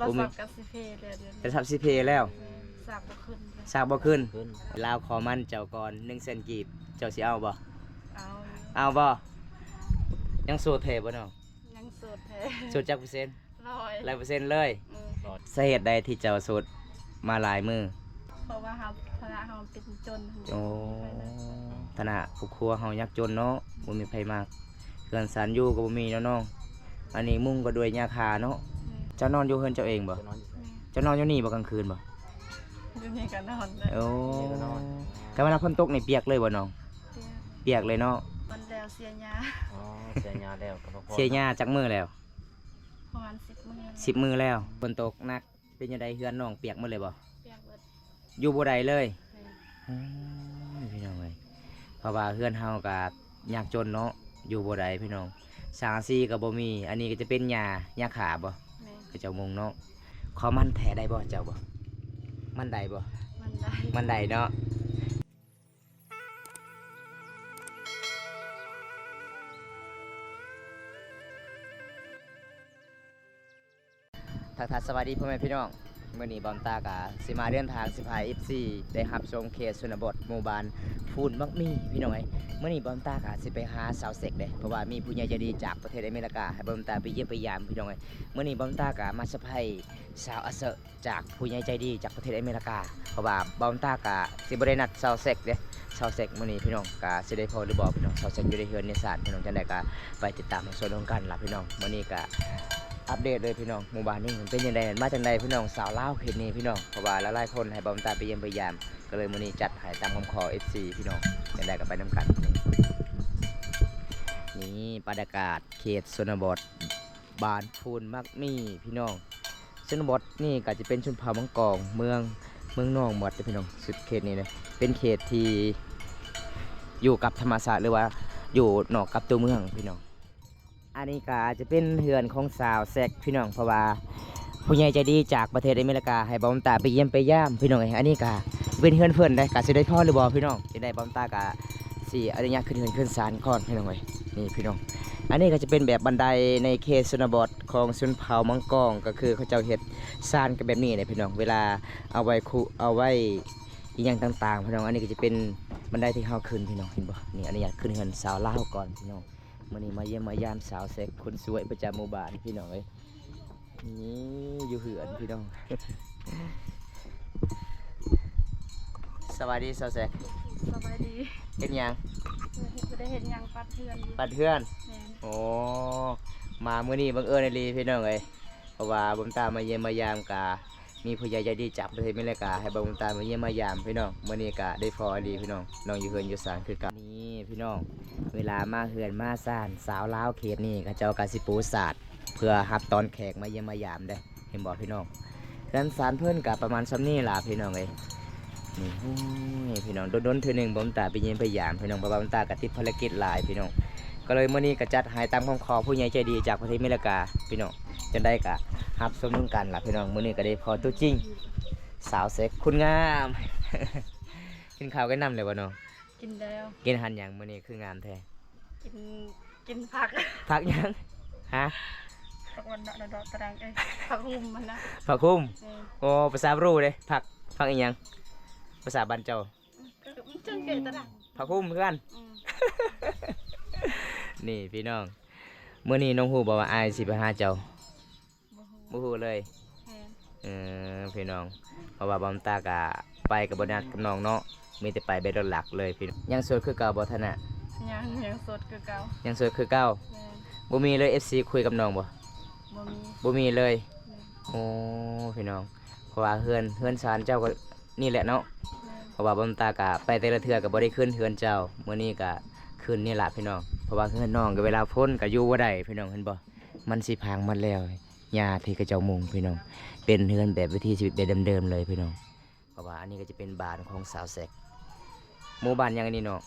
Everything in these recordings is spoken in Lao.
ລາວ ບໍ່ມີ ສັກກໍຊິເພແລ້ວດຽວນີ້ ແຕ່ສັກຊິເພແລ້ວ ແມ່ນ ສັກບໍ່ຂຶ້ນ ສັກບໍ່ຂຶ້ນ ຂຶ້ນ ລາວຂໍໝັ້ນເຈົ້າກ່ອນໜຶ່ງແສນກີບ ເຈົ້າຊິເອົາບໍ່? ເອົາ ເອົາບໍ່? ຍັງໂສດແທ້ບໍ່ນ້ອງ? ຍັງໂສດແທ້ ໂສດຈັກເປີເຊັນ? ຮ້ອຍ ຮ້ອຍເປີເຊັນເລີຍ ເອີ ສາເຫດໃດທີ່ເຈົ້າໂສດມາຫຼາຍມື້? ເພາະວ່າເຮົາ ຖານະເຮົາເປັນຈົນ ໂອ້ ບໍ່ມີໃຜມັກ ຖານະຄອບຄົວເຮົາຍາກຈົນເນາະ ອືມ ບໍ່ມີໃຜມັກ ເຮືອນຊານຢູ່ກໍບໍ່ມີເນາະນ້ອງ ອັນນີ້ມຸງກໍດ້ວຍຫຍ້າຄາເນາະ ແມ່ນ ເຈົ້ານອນຢູ່ເຮືອນເຈົ້າເອງບໍ່? ເຈົ້ານອນຢູ່ໃສ? ແມ່ນ ເຈົ້ານອນຢູ່ນີ້ບໍ່ກາງຄືນບໍ່? ຢູ່ນີ້ກໍນອນ ໂອ້ ຢູ່ນີ້ກໍນອນ ຄັນເວລາຝົນຕົກນີ້ປຽກເລີຍບໍ່ນ້ອງ? ປຽກ ປຽກເລີຍເນາະ ມັນແລ້ວເສຍຫຍ້າ ອໍ ເສຍຫຍ້າແລ້ວກໍບໍ່ພໍ ເສຍຫຍ້າຈັກມື້ແລ້ວ? ປະມານສິບມື້ ສິບມື້ແລ້ວ ຝົນຕົກໜັກ ເປັນຈັ່ງໃດ ເຮືອນນ້ອງປຽກໝົດເລີຍບໍ່? ປຽກເບິດ ຢູ່ບໍ່ໄດ້ເລີຍ ແມ່ນ ໂອ້ຍ ພີ່ນ້ອງເອີຍ ເພາະວ່າເຮືອນເຮົາກໍຍາກຈົນເນາະ ຢູ່ບໍ່ໄດ້ພີ່ນ້ອງ ສັງກະສີກໍບໍ່ມີ ອັນນີ້ກໍຈະເປັນຫຍ້າ ຫຍ້າຄາບໍ່? ແມ່ນ ເຂົາເຈົ້າມຸງເນາະ ຂໍໝັ້ນແທ້ໄດ້ບໍ່ ເຈົ້າບໍ່? ໝັ້ນໄດ້ບໍ່? ໝັ້ນໄດ້ ໝັ້ນໄດ້ເນາະ. ທັກທາຍສະບາຍດີພໍ່ແມ່ພີ່ນ້ອງ ມື້ນີ້ບອມຕາກະຊິມາເດີນທາງ ຊິພາເອັຟຊີໄດ້ຮັບຊົມເຂດຊົນນະບົດ ໝູ່ບ້ານພູນໝາກມີ ພີ່ນ້ອງເອີຍ ມື້ນີ້ບອມຕາກະຊິໄປຫາສາວເຊັກເດ້ ເພາະວ່າມີຜູ້ໃຫຍ່ໃຈດີຈາກປະເທດອາເມລິກາ ໃຫ້ບອມຕາໄປຢ້ຽມໄປຢາມ ພີ່ນ້ອງເອີຍ ມື້ນີ້ບອມຕາກະມາເຊີໄພຣສ ສາວອາເຊີ ຈາກຜູ້ໃຫຍ່ໃຈດີຈາກປະເທດອາເມລິກາ ເພາະວ່າບອມຕາກະຊິບໍ່ໄດ້ນັດສາວເຊັກເດ້ ສາວເຊັກມື້ນີ້ພີ່ນ້ອງກະຊິໄດ້ພໍຫຼືບໍ່ພີ່ນ້ອງ ສາວເຊັກຢູ່ໃນເຮືອນໃນຊານພີ່ນ້ອງ ຈັ່ງໃດກະໄປຕິດຕາມຮັບຊົມນຳກັນລະພີ່ນ້ອງ ມື້ນີ້ກະອັບເດດເລີຍພີ່ນ້ອງ ໝູ່ບ້ານນີ້ມັນເປັນຈັ່ງໃດ ມັນມາຈັ່ງໃດພີ່ນ້ອງ ສາວລາວເຂດນີ້ພີ່ນ້ອງ ເພາະວ່າຫຼາຍໆຄົນໃຫ້ບອມຕາໄປຢ້ຽມໄປຢາມ ກະເລີຍມື້ນີ້ຈັດໃຫ້ຕາມຄຳຂໍເອັຟຊີພີ່ນ້ອງ ຈັ່ງໃດກະໄປນຳກັນ ນີ້ບັນຍາກາດເຂດຊົນນະບົດ ບ້ານພູນໝາກມີພີ່ນ້ອງ ຊົນນະບົດນີ້ກະຈະເປັນຊົນເຜົ່າມັງກອງ ເມືອງ ເມືອງນອງໝົດເດ້ພີ່ນ້ອງ ສຸດເຂດນີ້ເດ້ ເປັນເຂດທີ່ຢູ່ກັບທຳມະຊາດ ຫຼືວ່າຢູ່ນອກກັບຕົວເມືອງພີ່ນ້ອງ ອັນນີ້ກະຈະເປັນເຮືອນຂອງສາວແຊັກພີ່ນ້ອງ ເພາະວ່າຜູ້ໃຫຍ່ໃຈດີຈາກປະເທດອາເມລິກາໃຫ້ບອມຕາໄປຢ້ຽມໄປຢາມພີ່ນ້ອງເອີຍ ອັນນີ້ກະເປັນເຮືອນເພິ່ນເດ້ ກະຊິໄດ້ພໍຫຼືບໍ່ພີ່ນ້ອງ ຈັ່ງໃດບອມຕາກະ ຊິອະນຸຍາດຂຶ້ນເຮືອນຂຶ້ນຊານກ່ອນພີ່ນ້ອງເອີຍ ນີ້ພີ່ນ້ອງ ອັນນີ້ກໍຈະເປັນແບບບັນໄດໃນເຂດຊົນນະບົດຂອງຊົນເຜົ່າມັງກອງ ກໍຄືເຂົາເຈົ້າເຮັດຊານກັນແບບນີ້ແຫຼະພີ່ນ້ອງ ເວລາເອົາໄວ້ຄຸ ເອົາໄວ້ອີ່ຫຍັງຕ່າງໆ ພີ່ນ້ອງ ອັນນີ້ກໍຈະເປັນບັນໄດທີ່ເຮົາຂຶ້ນພີ່ນ້ອງ ເຫັນບໍ່ ນີ້ອະນຸຍາດຂຶ້ນເຮືອນຊາວລາວກ່ອນພີ່ນ້ອງ ມື້ນີ້ມາຢ້ຽມມາຢາມສາວແຊັກຄົນສວຍປະຈຳໝູ່ບ້ານພີ່ນ້ອງເອີຍ. ນີ້ຢູ່ເຮືອນພີ່ນ້ອງ ສະບາຍດີສາວແຊັກ ສະບາຍດີ ເຮັດຫຍັງ? ບໍ່ໄດ້ເຮັດຫຍັງ ປັດເຮືອນຢູ່ ປັດເຮືອນ ແມ່ນ ໂອ້ ມາມື້ນີ້ບັງເອີນອີ່ຫຼີພີ່ນ້ອງເອີຍ ເພາະວ່າບອມຕາມາຢ້ຽມມາຢາມ ກະມີຜູ້ໃຫຍ່ໃຈດີຈາກປະເທດອາເມລິກາ ໃຫ້ບອມຕາມາຢ້ຽມມາຢາມພີ່ນ້ອງ ມື້ນີ້ກະໄດ້ພໍອີ່ຫຼີພີ່ນ້ອງ ນ້ອງຢູ່ເຮືອນຢູ່ຊານຄືເກົ່າ ນີ້ພີ່ນ້ອງ ເວລາມາເຮືອນມາຊານ ສາວລາວເຂດນີ້ ເຂົາເຈົ້າກະຊິປູສາດ ເພື່ອຮັບຕ້ອນແຂກມາຢ້ຽມມາຢາມເດ້ ເຫັນບໍ່ພີ່ນ້ອງ ເຮືອນຊານເພິ່ນກະປະມານຊ່ຳນີ້ລະພີ່ນ້ອງເອີຍ ນີ້ ໂອ້ຍ ພີ່ນ້ອງ ດົນໆເທື່ອໜຶ່ງ ບອມຕາໄປຢ້ຽມໄປຢາມພີ່ນ້ອງ ເພາະວ່າບອມຕາກະຕິດພາລະກິດຫຼາຍພີ່ນ້ອງ ກະເລີຍມື້ນີ້ກະຈັດໃຫ້ຕາມຄຳຂໍຜູ້ໃຫຍ່ໃຈດີຈາກປະເທດອາເມລິກາພີ່ນ້ອງ ຈັ່ງໃດກະຮັບຊົມນຳກັນລະພີ່ນ້ອງ ມື້ນີ້ກະໄດ້ພໍຕົວຈິງ ສາວເຊັກຄົນງາມ ກິນເຂົ້າກັນນຳແລ້ວບໍ່ນ້ອງ? ກິນແລ້ວ ກິນອາຫານຫຍັງມື້ນີ້ຄືງາມແທ້? ກິນ ກິນຜັກ ຜັກຫຍັງ? ຮະ? ຜັກຫວານເນາະ ເນາະ ຕະແລງ ເອີຍ ຜັກຫຸ່ມຫັ້ນນະ ຜັກຫຸ່ມ ແມ່ນ ໂອ້ ພາສາບຣູເດ້ ຜັກ ຜັກອີ່ຫຍັງ? ພາສາບ້ານເຈົ້າ ມັນຈັ່ງເກະຕະແລງ ຜັກຫຸ່ມຄືກັນ ອືມ ນີ້ພີ່ນ້ອງ ມື້ນີ້ນ້ອງຮູ້ບໍ່ວ່າອ້າຍຊິໄປຫາເຈົ້າ? ບໍ່ຮູ້ ບໍ່ຮູ້ເລີຍ ແມ່ນ ເອີ ພີ່ນ້ອງ ເພາະວ່າບອມຕາກະໄປກະບໍ່ໄດ້ນັດກັບນ້ອງເນາະ ມີແຕ່ໄປແບບລົດຫຼັກເລີຍພີ່ນ້ອງ ຍັງໂສດຄືເກົ່າບໍ່ທະນະ? ຍັງ ຍັງໂສດຄືເກົ່າ ຍັງໂສດຄືເກົ່າ ແມ່ນ ບໍ່ມີເລີຍ ເອັຟຊີ ຄຸຍກັບນ້ອງບໍ່? ບໍ່ມີ ບໍ່ມີເລີຍ ແມ່ນ ໂອ້ ພີ່ນ້ອງ ເພາະວ່າເຮືອນ ເຮືອນຊານເຈົ້າກໍນີ້ແຫຼະເນາະ ແມ່ນ ເພາະວ່າບອມຕາກະໄປແຕ່ລະເທື່ອກະບໍ່ໄດ້ຂຶ້ນເຮືອນເຈົ້າ ມື້ນີ້ກະຂຶ້ນນີ້ລະພີ່ນ້ອງ ເພາະວ່າເຮືອນນ້ອງກະເວລາຝົນກະຢູ່ບໍ່ໄດ້ພີ່ນ້ອງ ເຫັນບໍ່? ມັນຊິພັງໝົດແລ້ວ ຫຍ້າທີ່ເຂົາເຈົ້າມຸງພີ່ນ້ອງ ເປັນເຮືອນແບບວິຖີຊີວິດແບບເດີມໆເລີຍພີ່ນ້ອງ ເພາະວ່າອັນນີ້ກໍຈະເປັນບ້ານຂອງສາວແຊັກ ໝູ່ບ້ານຫຍັງອັນນີ້ນ້ອງ?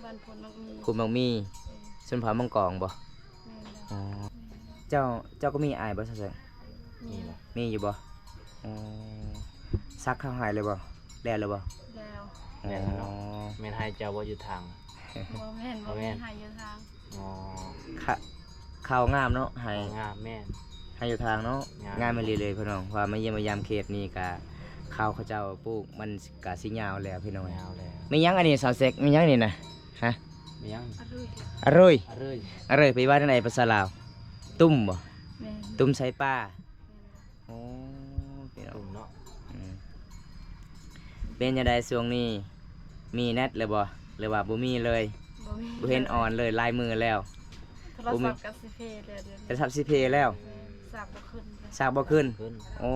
ບ້ານໂພນໝາກມີ ໂພນໝາກມີ ເອີ ຊົນເຜົ່າມັງກອງບໍ່? ແມ່ນແລ້ວ ອໍ ເຈົ້າ ເຈົ້າກໍມີອ້າຍບໍ່ສາວແຊັກ? ມີ ມີຢູ່ບໍ່? ອໍ ສັກເຂົ້າໃຫ້ແລ້ວບໍ່? ແລ້ວແລ້ວບໍ່? ແລ້ວ ອໍ ແມ່ນເນາະ ແມ່ນໃຫ້ເຈົ້າບໍ່ຢູ່ທາງ? ບໍ່ແມ່ນ ບໍ່ແມ່ນ ບໍ່ແມ່ນໃຫ້ຢູ່ທາງ ອໍ ຂະ ເຂົ້າງາມເນາະ ໃຫ້ ງາມ ແມ່ນ ຢູ່ທາງເນາະ ງາມ ງາມອີ່ຫຼີເລີຍພີ່ນ້ອງ. ເພາະວ່າມາຢ້ຽມມາຢາມເຂດນີ້ກະ ເຂົ້າເຂົາເຈົ້າປູກມັນກະຊິຍາວແລ້ວພີ່ນ້ອງ. ຍາວແລ້ວ. ແມ່ນຫຍັງອັນນີ້ສາວແຊັກ ແມ່ນຫຍັງນີ້ນະ? ຮະ? ແມ່ນຫຍັງ? ອະເຣຍ ອະເຣຍ ອະເຣຍ ແປວ່າຈັ່ງໃດພາສາລາວ? ຕຸ້ມບໍ່? ແມ່ນ. ຕຸ້ມໃສ່ປາ. ແມ່ນ. ໂອ້ ພີ່ນ້ອງ ຕຸ້ມເນາະ. ອືມ ເປັນຈັ່ງໃດຊ່ວງນີ້ ມີແນັດແລ້ວບໍ່ ຫຼືວ່າບໍ່ມີເລີຍ? ບໍ່ມີ ບໍ່ເຫັນອອນເລີຍ ຫຼາຍມື້ແລ້ວ. ໂທລະສັບກໍຊິເພແລ້ວດຽວນີ້ ໂທລະສັບຊິເພແລ້ວ. ແມ່ນ ສາກບໍ່ຂຶ້ນ ສາກບໍ່ຂຶ້ນ. ຂຶ້ນ. ໂອ້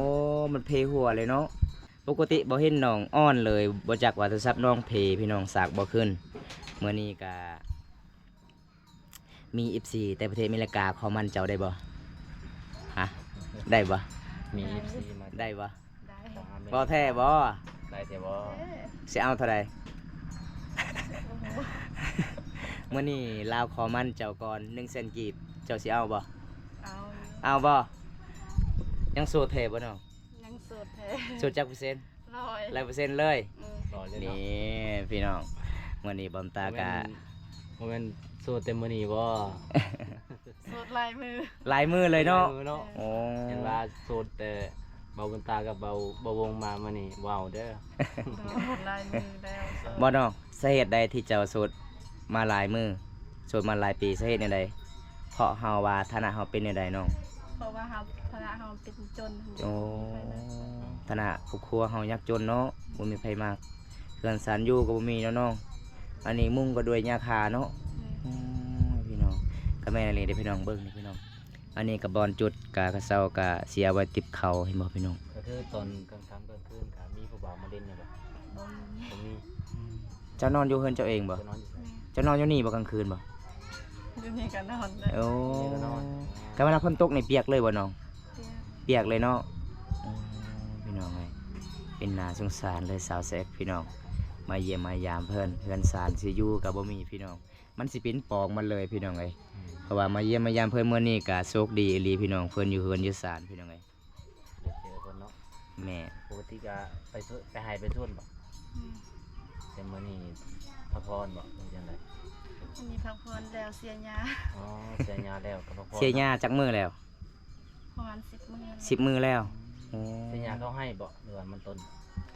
ມັນເພຫົວເລີຍເນາະ. ປົກກະຕິບໍ່ເຫັນນ້ອງອອນເລີຍ ບໍ່ຈັກວ່າໂທລະສັບນ້ອງເພ ພີ່ນ້ອງ ສາກບໍ່ຂຶ້ນ. ມື້ນີ້ກະ ມີເອັຟຊີແຕ່ປະເທດອາເມລິກາຂໍໝັ້ນເຈົ້າໄດ້ບໍ່? ຮະ? ໄດ້ບໍ່? ມີເອັຟຊີມາ ໄດ້ບໍ່? ໄດ້. ເວົ້າແທ້ບໍ່? ໄດ້ແທ້ບໍ່? ຊິເອົາເທົ່າໃດ? ໂອ້ໂຫ ມື້ນີ້ລາວຂໍໝັ້ນເຈົ້າກ່ອນໜຶ່ງແສນກີບ ເຈົ້າຊິເອົາບໍ່? ເອົາ. ເອົາບໍ່? ຍັງໂສດແທ້ບໍ່ນ້ອງ? ຍັງໂສດແທ້. ໂສດຈັກເປີເຊັນ? ຮ້ອຍ ຮ້ອຍເປີເຊັນເລີຍ. ເອີ ຮ້ອຍເລີຍເນາະ. ນີ້ພີ່ນ້ອງ ມື້ນີ້ບອມຕາກະ ບໍ່ແມ່ນ ບໍ່ແມ່ນໂສດແຕ່ມື້ນີ້ບໍ່? ໂສດຫຼາຍມື້ ຫຼາຍມື້ເລີຍເນາະ. ຫຼາຍມື້ເນາະ. ເອີ ໂອ້ ເຫັນວ່າໂສດແຕ່ບ່າວບຸນຕາກັບບ່າວ ບ່າວວົງມາມື້ນີ້ ເວົ້າເດີ. ໂດຍ ຫຼາຍມື້ແລ້ວ. ບໍ່ນ້ອງ ສາເຫດໃດທີ່ເຈົ້າໂສດມາຫຼາຍມື້ ໂສດມາຫຼາຍປີ ສາເຫດແນວໃດ? ເພາະເຮົາວ່າຖານະເຮົາເປັນແນວໃດນ້ອງ? ເພາະວ່າເຮົາ ຖານະເຮົາເປັນຈົນ. ໂອ້ ບໍ່ມີໃຜມັກ ຖານະຄອບຄົວເຮົາຍາກຈົນເນາະ ບໍ່ມີໃຜມັກ ເຮືອນຊານຢູ່ກໍບໍ່ມີເນາະນ້ອງ. ອັນນີ້ມຸງກໍດ້ວຍຫຍ້າຄາເນາະ. ແມ່ນ. ໂອ້ຍ ພີ່ນ້ອງ ກໍແມ່ນອີ່ຫຼີເດ້ພີ່ນ້ອງ ເບິ່ງນີ້ພີ່ນ້ອງ. ອັນນີ້ກໍບ່ອນຈຸດ ກະເຂົາເຈົ້າກະຊິເອົາໄວ້ຕິບເຂົາ ເຫັນບໍ່ພີ່ນ້ອງ? ກໍຄືຕອນກາງຄ່ຳກາງຄືນກະມີຜູ້ບ່າວມາຫຼິ້ນຢູ່ບໍ່? ບໍ່ມີ ບໍ່ມີ. ອືມ ເຈົ້ານອນຢູ່ເຮືອນເຈົ້າເອງບໍ່? ເຈົ້ານອນຢູ່ໃສ? ແມ່ນ. ເຈົ້ານອນຢູ່ນີ້ບໍ່ກາງຄືນບໍ່? ຢູ່ນີ້ກໍນອນເດ້. ໂອ້ ຢູ່ນີ້ກໍນອນ. ແຕ່ເວລາຝົນຕົກນີ້ປຽກເລີຍບໍ່ນ້ອງ? ປຽກ ປຽກເລີຍເນາະ. ໂອ້ ພີ່ນ້ອງເອີຍ ເປັນໜ້າສົງສານເລີຍສາວແຊັກ ພີ່ນ້ອງ ມາຢ້ຽມມາຢາມເພິ່ນ ເຮືອນຊານຊິຢູ່ກໍບໍ່ມີ ພີ່ນ້ອງ. ມັນຊິເປັນປອງໝົດເລີຍພີ່ນ້ອງເອີຍ. ອືມ ເພາະວ່າມາຢ້ຽມມາຢາມເພິ່ນມື້ນີ້ກະໂຊກດີອີ່ຫຼີພີ່ນ້ອງ ເພິ່ນຢູ່ເຮືອນຢູ່ຊານພີ່ນ້ອງເອີຍ ໄດ້ເຈີເພິ່ນເນາະ. ແມ່ນ. ປົກກະຕິກະໄປສວນ ໄປໄຮ່ໄປສວນບໍ່? ອືມ ແຕ່ມື້ນີ້ພັກຜ່ອນບໍ່ ຫຼືຈັ່ງໃດ? ມື້ນີ້ພັກຜ່ອນແລ້ວ ເສຍຫຍ້າ. ອໍ ເສຍຫຍ້າແລ້ວກໍພັກຜ່ອນ. ເສຍຫຍ້າຈັກມື້ແລ້ວ? ປະມານສິບມື້ແລ້ວ. ສິບມື້ແລ້ວ. ອືມ ໂອ້ ເສຍຫຍ້າເຂົ້າໄຮ່ບໍ່ ຫຼືວ່າມັນຕົ້ນ?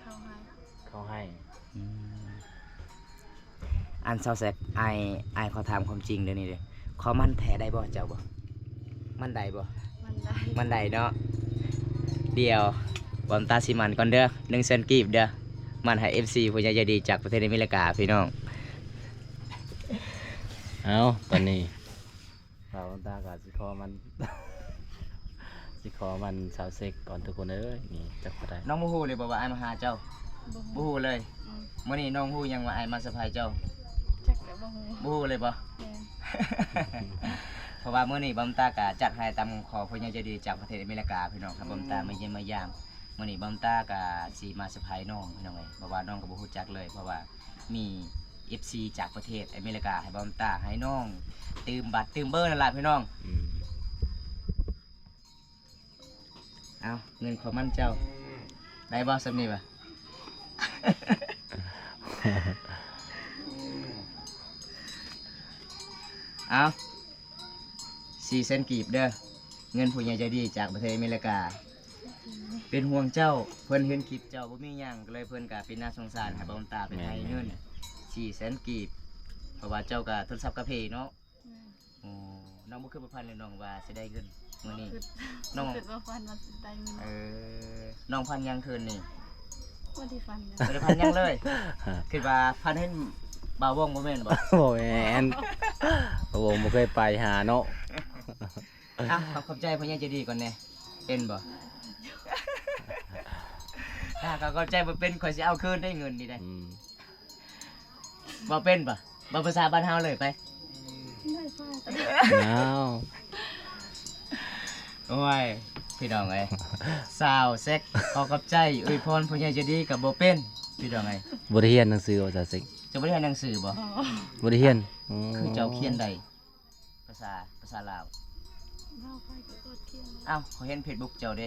ເຂົ້າໄຮ່. ເຂົ້າໄຮ່. ອືມ ອັນສາວແຊັກ ອ້າຍ ອ້າຍຂໍຖາມຄວາມຈິງເດີນີ້ເດີ ຂໍໝັ້ນແທ້ໄດ້ບໍ່ ເຈົ້າບໍ່ ໝັ້ນໄດ້ບໍ່? ໝັ້ນໄດ້. ໝັ້ນໄດ້ເນາະ. ດຽວບອມຕາຊິໝັ້ນກ່ອນເດີ ໜຶ່ງແສນກີບເດີ ໝັ້ນໃຫ້ເອັຟຊີຜູ້ໃຫຍ່ໃຈດີຈາກປະເທດອາເມລິກາ ພີ່ນ້ອງ. ເອົາ ຕອນນີ້ ບ່າວບຸນຕາກໍຊິຂໍໝັ້ນ ຊິຂໍໝັ້ນສາວເຊັກກ່ອນທຸກຄົນເອີຍ. ນີ້ຈັກບໍ່ໄດ້ ນ້ອງບໍ່ຮູ້ເລີຍບໍ່ວ່າອ້າຍມາຫາເຈົ້າ? ບໍ່ຮູ້ ບໍ່ຮູ້ເລີຍ. ອືມ ມື້ນີ້ນ້ອງຮູ້ຍັງວ່າອ້າຍມາເຊີໄພຣສ໌ເຈົ້າ? ຈັກແຫຼະ ບໍ່ຮູ້. ບໍ່ຮູ້ເລີຍບໍ່? ແມ່ນ. ເພາະວ່າມື້ນີ້ບອມຕາກໍຈັດໃຫ້ຕາມຄຳຂໍຜູ້ໃຫຍ່ໃຈດີຈາກປະເທດອາເມລິກາ ພີ່ນ້ອງ. ຖ້າບອມຕາມາຢ້ຽມມາຢາມ ມື້ນີ້ບອມຕາກໍຊິມາເຊີໄພຣສ໌ນ້ອງ ພີ່ນ້ອງເອີຍ ເພາະວ່ານ້ອງກໍບໍ່ຮູ້ຈັກເລີຍ ເພາະວ່າ ມີເອັຟຊີຈາກປະເທດອາເມລິກາໃຫ້ບອມຕາ ໃຫ້ນ້ອງຕື່ມບັດຕື່ມເບີນັ້ນລະພີ່ນ້ອງ. ອືມ ເອົາ ເງິນຂໍໝັ້ນເຈົ້າ ໄດ້ບໍ່ສ່ຳນີ້ຫວາ? ເອົາ ສີ່ແສນກີບເດີ ເງິນຜູ້ໃຫຍ່ໃຈດີຈາກປະເທດອາເມລິກາ ເປັນຫ່ວງເຈົ້າ ເພິ່ນເຫັນຄລິບເຈົ້າບໍ່ມີຫຍັງ ກໍເລີຍເພິ່ນກໍເປັນໜ້າສົງສານ ໃຫ້ບ່າວບຸນຕາໄປໃຫ້ເງິນ ແມ່ນ ສີ່ແສນກີບ ເພາະວ່າເຈົ້າກໍໂທລະສັບກໍເພເນາະ. ແມ່ນ. ໂອ້ ນ້ອງບໍ່ຄິດບໍ່ຝັນເລີຍນ້ອງວ່າຊິໄດ້ເງິນມື້ນີ້ ບໍ່ຄິດ ນ້ອງ ບໍ່ຄິດບໍ່ຝັນວ່າຊິໄດ້ເງິນ. ເອີ ນ້ອງຝັນຫຍັງຄືນນີ້? ບໍ່ໄດ້ຝັນຫຍັງ ບໍ່ໄດ້ຝັນຫຍັງເລີຍ. ຄິດວ່າຝັນເຫັນບ່າວວົງບໍ່ແມ່ນບໍ່? ບໍ່ແມ່ນ ບ່າວວົງບໍ່ເຄີຍໄປຫາເນາະ. ອ່ະ ຂອບ ຂອບໃຈຜູ້ໃຫຍ່ໃຈດີກ່ອນແດ່ ເປັນບໍ່? ຖ້າເຂົາຂອບໃຈບໍ່ເປັນ ຂ້ອຍຊິເອົາຄືນໄດ້ເງິນນີ້ໄດ໋. ອືມ ເວົ້າເປັນບໍ່? ເວົ້າພາສາບ້ານເຮົາເລີຍໄປ. ໄດ້ ອ້າວ ໂອ້ຍ ພີ່ນ້ອງເອີຍ ສາວເຊັກ ຂໍຂອບໃຈ ອວຍພອນຜູ້ໃຫຍ່ໃຈດີກໍບໍ່ເປັນ ພີ່ນ້ອງເອີຍ. ບໍ່ໄດ້ຮຽນໜັງສືບໍ່ ສາວເຊັກ? ເຈົ້າບໍ່ໄດ້ຮຽນໜັງສືບໍ່? ບໍ່ ບໍ່ໄດ້ຮຽນ. ອືມ ຄືເຈົ້າຂຽນໄດ້ ພາສາ ພາສາລາວ? ລາວໄປກໍກວດຂຽນ. ອ້າວ ເຂົາເຫັນເຟສບຸກເຈົ້າເດ້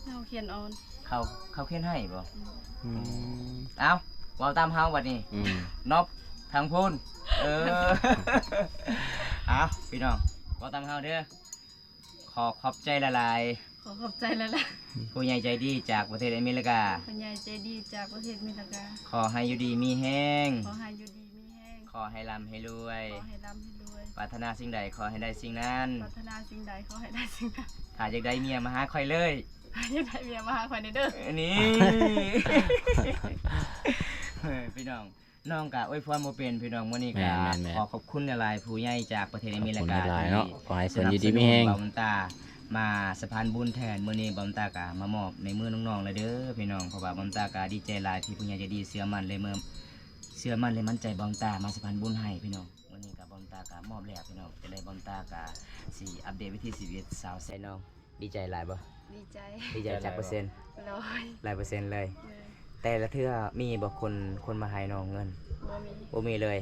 ເຂົາຂຽນອອນ. ເຂົາ ເຂົາຂຽນໃຫ້ບໍ່? ອືມ ອືມ ອ້າວ ເວົ້າຕາມເຮົາບັດນີ້. ອືມ ນອບທາງພຸ້ນ. ເອີ ອ້າວ ພີ່ນ້ອງ ເວົ້າຕາມເຮົາເດີ. ຂ ຂໍຂອບໃຈຫຼາຍໆ. ຂໍຂອບໃຈຫຼາຍໆ. ຜູ້ໃຫຍ່ໃຈດີຈາກປະເທດອາເມລິກາ. ຜູ້ໃຫຍ່ໃຈດີຈາກປະເທດອາເມລິກາ. ຂໍໃຫ້ຢູ່ດີມີແຮງ. ຂໍໃຫ້ຢູ່ດີມີແຮງ. ຂໍໃຫ້ລ່ຳໃຫ້ລວຍ. ຂໍໃຫ້ລ່ຳໃຫ້ລວຍ. ປາດຖະໜາສິ່ງໃດຂໍໃຫ້ໄດ້ສິ່ງນັ້ນ. ປາດຖະໜາສິ່ງໃດຂໍໃຫ້ໄດ້ສິ່ງນັ້ນ. ຖ້າຢາກໄດ້ເມຍມາຫາຂ້ອຍເລີຍ. ຖ້າຢາກໄດ້ເມຍມາຫາຂ້ອຍແດ່ເດີ. ນີ້ ພີ່ນ້ອງ. ນ້ອງກະອວຍພອນບໍ່ເປັນພີ່ນ້ອງ. ມື້ນີ້ກະ ແມ່ນໆໆ ຂໍຂອບຄຸນຫຼາຍໆ ຜູ້ໃຫຍ່ຈາກປະເທດອາເມລິກາ ຂອບຄຸນຫຼາຍໆເນາະ. ທີ່ ຂໍໃຫ້ເພິ່ນຢູ່ດີມີແຮງ ສະໜັບສະໜູນບ່າວບຸນຕາມາສະພານບຸນແທນ. ມື້ນີ້ບ່າວບຸນຕາກະມາມອບໃນມືນ້ອງໆເລີຍເດີພີ່ນ້ອງ. ເພາະວ່າບ່າວບຸນຕາກະດີໃຈຫຼາຍທີ່ຜູ້ໃຫຍ່ໃຈດີເຊື່ອໝັ້ນ ແລະ ເຊື່ອໝັ້ນ ແລະ ໝັ້ນໃຈບ່າວບຸນຕາມາສະພານບຸນໃຫ້ພີ່ນ້ອງ. ມື້ນີ້ກະບ່າວບຸນຕາກະມອບແລ້ວພີ່ນ້ອງ. ຈັ່ງໃດບ່າວບຸນຕາກະຊິອັບເດດວິຖີຊີວິດສາວແຊກເນາະ. ດີໃຈຫຼາຍບໍ່? ດີໃຈ. ດີໃຈຈັກເປີເຊັນ? ຮ້ອຍ ຮ້ອຍເປີເຊັນເລີຍ. ແຕ່ລະເທື່ອມີບໍ່ຄົນ ຄົນມາໃຫ້ນ້ອງເງິນ? ບໍ່ມີ ບໍ່ມີເລີຍ.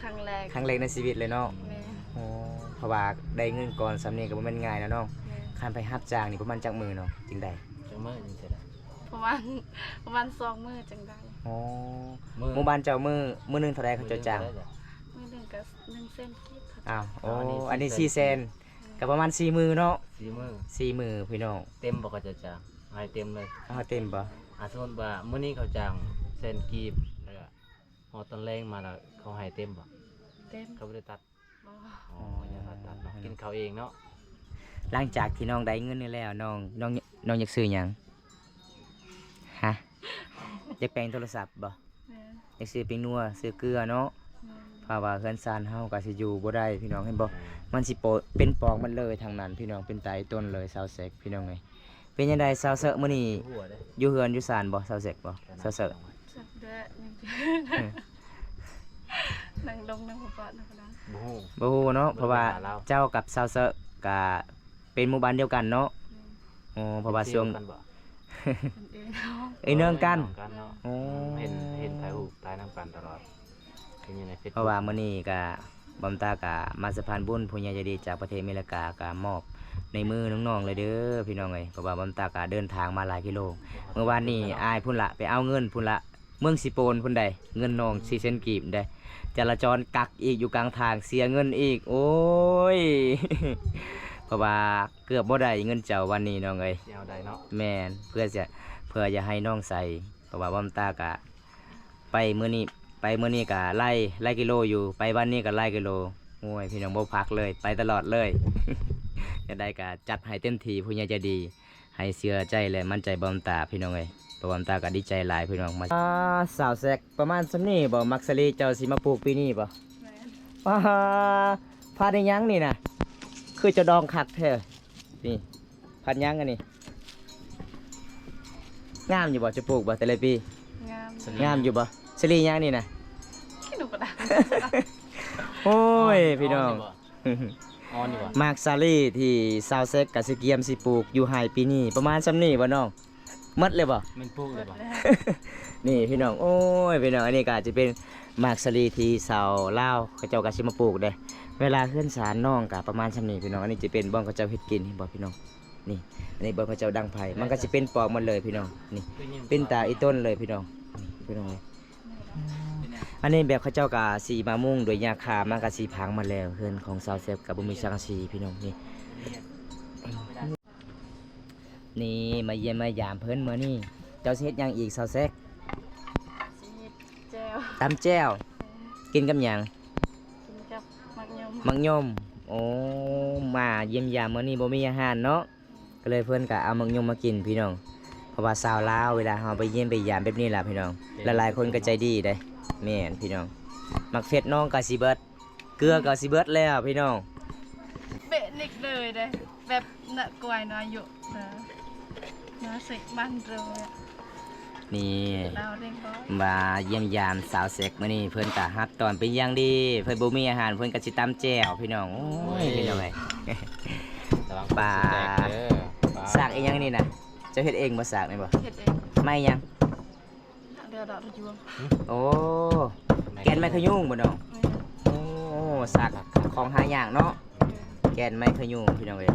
ຄັ້ງແລກ ຄັ້ງແລກໃນຊີວິດເລີຍເນາະ. ແມ່ນ. ໂອ້ ເພາະວ່າໄດ້ເງິນກ່ອນສ່ຳນີ້ກໍບໍ່ແມ່ນງ່າຍນະນ້ອງ. ແມ່ນ. ຄັນໄປຮັບຈ້າງນີ້ປະມານຈັກມື້ນ້ອງຈຶ່ງໄດ້? ຈັກມື້ຈັ່ງຊິໄດ້? ປະມານ ປະມານສອງມື້ຈັ່ງໄດ້. ໂອ້ ມື້ ໝູ່ບ້ານເຈົ້າມື້ ມື້ໜຶ່ງເທົ່າໃດເຂົາເຈົ້າຈ້າງ? ມື້ໜຶ່ງກໍໜຶ່ງແສນກີບ. ອ້າວ ໂອ້ ອັນນີ້ສີ່ແສນ. ກໍປະມານສີ່ມື້ເນາະ. ສີ່ມື້ ສີ່ມື້ພີ່ນ້ອງ. ເຕັມບໍ່ເຂົາເຈົ້າຈ້າງ? ໃຫ້ເຕັມເລີຍ. ເອົາເຕັມບໍ່? ອາ ສົມມຸດວ່າມື້ນີ້ເຂົາຈ້າງແສນກີບ ແລ້ວກໍຮອດຕອນແລງມາແລ້ວເຂົາໃຫ້ເຕັມບໍ່? ເຕັມ. ເຂົາບໍ່ໄດ້ຕັດ? ບໍ່. ອໍ ຍັງບໍ່ຕັດເນາະ. ກິນເຂົ້າເອງເນາະ. ຫຼັງຈາກທີ່ນ້ອງໄດ້ເງິນນີ້ແລ້ວ ນ້ອງ ນ້ອງ ນ້ອງຢາກຊື້ຫຍັງ? ຮະ? ຢາກແປງໂທລະສັບບໍ່? ແມ່ນ. ຢາກຊື້ແປ້ງນົວ ຊື້ເກືອເນາະ. ແມ່ນ. ເພາະວ່າເຮືອນຊານເຮົາກໍຊິຢູ່ບໍ່ໄດ້ພີ່ນ້ອງ ເຫັນບໍ່? ແມ່ນ. ມັນຊິໂປະ ເປັນປອກໝົດເລີຍທາງນັ້ນພີ່ນ້ອງ. ເປັນຕາອີ່ຕົນເລີຍ ສາວແຊກພີ່ນ້ອງເອີຍ. ເປັນຈັ່ງໃດສາວແຊກ ມື້ນີ້ຢູ່ເຮືອນຢູ່ຊານບໍ່ ສາວແຊກບໍ່? ສາວແຊກ ຈັກແດ່ ອືມ ນັ່ງລົງນັ່ງບໍ່ປາດນຳກັນ. ບໍ່ຮູ້ ບໍ່ຮູ້ເນາະ. ເພາະວ່າເຈົ້າກັບສາວແຊກກະເປັນໝູ່ບ້ານດຽວກັນເນາະ. ແມ່ນ. ອໍ ເພາະວ່າຊ່ວງ ເປັນເອື້ອຍນອງກັນ. ອໍ ເຫັນ ເຫັນຖ່າຍຮູບຖ່າຍນຳກັນຕະຫຼອດ ເຫັນຢູ່ໃນເຟສບຸກ. ເພາະວ່າມື້ນີ້ກະ ບ່າວບຸນຕາກະມາສະພານບຸນ ຜູ້ໃຫຍ່ໃຈດີຈາກປະເທດອາເມລິກາກະມອບໃນມືນ້ອງໆເລີຍເດີພີ່ນ້ອງເອີຍ. ເພາະວ່າບ່າວບຸນຕາກະເດີນທາງມາຫຼາຍກິໂລ ມື້ວານນີ້ອ້າຍພຸ້ນລະ ໄປເອົາເງິນພຸ້ນລະ ເມືອງເຊໂປນພຸ້ນໃດ໋ ເງິນນ້ອງສີ່ແສນກີບໃດ໋ ຈະລາຈອນກັກອີກຢູ່ກາງທາງ ເສຍເງິນອີກ ໂອ້ຍ ເພາະວ່າເກືອບບໍ່ໄດ້ເງິນເຈົ້າວັນນີ້ນ້ອງເອີຍ. ຊິເອົາໄດ້ເນາະ. ແມ່ນ ເພື່ອຈະ ເພື່ອຈະໃຫ້ນ້ອງໃສ່ ເພາະວ່າບ່າວບຸນຕາກະໄປມື້ນີ້ ໄປມື້ນີ້ກະຫຼາຍ ຫຼາຍກິໂລຢູ່ ໄປວັນນີ້ກະຫຼາຍກິໂລ. ໂອ້ຍ ພີ່ນ້ອງ ບໍ່ພັກເລີຍ ໄປຕະຫຼອດເລີຍ. ຈັ່ງໃດກະຈັດໃຫ້ເຕັມທີ່ ຜູ້ໃຫຍ່ໃຈດີ ໃຫ້ເຊື່ອໃຈ ແລະ ໝັ້ນໃຈບ່າວບຸນຕາພີ່ນ້ອງເອີຍ. ບ່າວບຸນຕາກໍດີໃຈຫຼາຍພີ່ນ້ອງ. ມາ ອາ ສາວແຊກ ປະມານສ່ຳນີ້ບໍ່? ໝາກສາລີເຈົ້າຊິມາປູກປີນີ້ບໍ່? ແມ່ນ. ປາ ພັນອີ່ຫຍັງນີ້ນະ ຄືຈະດອງຄັກແທ້ນີ້? ພັນຫຍັງອັນນີ້? ງາມຢູ່ບໍ່? ຈະປູກບໍ່ແຕ່ລະປີ? ງາມ. ງາມຢູ່ບໍ່? ສາລີຫຍັງນີ້ນະ? ຂີ້ໜູກະດາ. ໂອ້ຍ ພີ່ນ້ອງ ອ່ອນຢູ່ບໍ່? ໝາກສາລີທີ່ສາວແຊກກະຊິກຽມຊິປູກຢູ່ໄຮ່ປີນີ້ ປະມານສ່ຳນີ້ບໍ່ນ້ອງ? ໝົດເລີຍບໍ່? ແມ່ນປູກເລີຍບໍ່? ນີ້ພີ່ນ້ອງ ໂອ້ຍ ພີ່ນ້ອງ ອັນນີ້ກະຈະເປັນໝາກສາລີທີ່ຊາວລາວເຂົາເຈົ້າກະຊິມາປູກເດ້. ເວລາເຮືອນຊານນ້ອງກະປະມານສ່ຳນີ້ພີ່ນ້ອງ. ອັນນີ້ຈະເປັນບ່ອນເຂົາເຈົ້າເຮັດກິນ ເຫັນບໍ່ພີ່ນ້ອງ? ນີ້ ອັນນີ້ບ່ອນເຂົາເຈົ້າດັງໄຟ ມັນກະຊິເປັນປອກໝົດເລີຍພີ່ນ້ອງ. ນີ້ ເປັນຕາອີ່ຕົນເລີຍພີ່ນ້ອງ ພີ່ນ້ອງເອີຍ. ອັນນີ້ແບບເຂົາເຈົ້າກະຊິມາມຸງດ້ວຍຫຍ້າຄາ ມັນກະຊິພັງໝົດແລ້ວ. ເຮືອນຂອງສາວແຊກກະບໍ່ມີສັງກະສີພີ່ນ້ອງ. ນີ້ ນີ້ມາຢ້ຽມມາຢາມເພິ່ນມື້ນີ້. ເຈົ້າຊິເຮັດຫຍັງອີກສາວແຊກ? ຊິເຮັດແຈ່ວ ຕຳແຈ່ວ. ເອີ ກິນກັບຫຍັງ? ກິນກັບໝາກຍົມ ໝາກຍົມ. ໂອ້ ມາຢ້ຽມຢາມມື້ນີ້ບໍ່ມີອາຫານເນາະ ກໍເລີຍເພິ່ນກໍເອົາໝາກຍົມມາກິນພີ່ນ້ອງ. ເພາະວ່າຊາວລາວເວລາເຮົາໄປຢ້ຽມໄປຢາມແບບນີ້ລະພີ່ນ້ອງ ຫຼາຍໆຄົນກໍໃຈດີເດ້. ແມ່ນພີ່ນ້ອງ ໝາກເຜັດນ້ອງກໍຊິເບິດ ເກືອກໍຊິເບິດແລ້ວພີ່ນ້ອງ. ເບະນິກເລີຍເດ້ ແບບນະກວາຍນອຍຢູ່ນະ ນະເສກມັນເລີຍ. ນີ້ ມາຢ້ຽມຢາມສາວແຊກມື້ນີ້ ເພິ່ນກະຮັບຕ້ອນເປັນຢ່າງດີ. ເພິ່ນບໍ່ມີອາຫານ ເພິ່ນກະຊິຕຳແຈ່ວພີ່ນ້ອງ. ໂອ້ຍ ໂອ້ຍ ພີ່ນ້ອງເອີຍ ລະວັງ ປາ ສາກອີ່ຫຍັງນີ້ນະ? ເຈົ້າເຮັດເອງບໍ່ສາກນີ້ບໍ່? ເຮັດເອງ. ໄມ້ຫຍັງ? ໂອ້ ແກ່ນໄມ້ຂະຍຸງບໍ່ນ້ອງ? ແມ່ນ. ໂອ້ ສາກຂອງຫາຍາກເນາະ. ແກ່ນໄມ້ຂະຍຸງພີ່ນ້ອງເອີຍ.